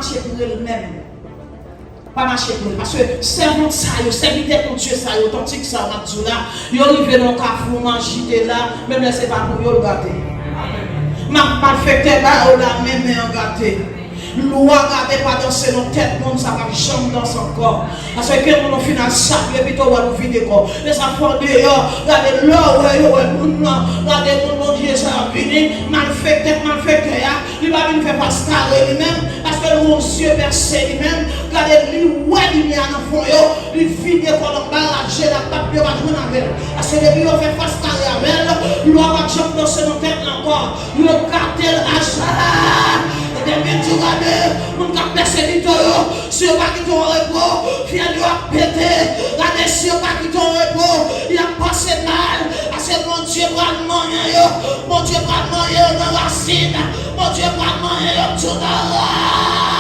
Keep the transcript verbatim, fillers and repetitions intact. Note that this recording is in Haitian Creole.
mache pou yo menm. Pa mache pou yo. Paske sèvant sa yo, sèvitè Bondye sa yo, otantik sa yo, m ap di w la, yo rive nan kafou, m ajite la, menm lè se pa pou yo, l gate. M ap malfektè ba yo la, men men an gate. Lwa gade pa danse nan tèt moun, sa p ap janm danse ankò. Paske gen moun ou fin al sakre, pito w al ou vide kò. Men sa fè w deyò, gade lè w wè yo wè moun nan, gade moun Bondye sa yo vini, malfektè, malfektè a, li pa vin fè fas kare li menm, paske li gen yon zye pèse li menm, gade li wè limyè a nan fon yo, li vide kò l anba raje la, pap yo pa jwenn avè l. Paske depi yo fè fas kare avè l, lwa pa janm danse nan tèt l ankò. Yo gate l acha. Depi di gade, moun k ap pèsekite yo, si yo pa kite w repo, fyèl yo ap pete. Gade si yo pa kite w repo, y ap pase mal. Paske Bondye pral manyen yo. Bondye pral manyen yo nan rasin. Bondye pral manyen yo tou nan ran.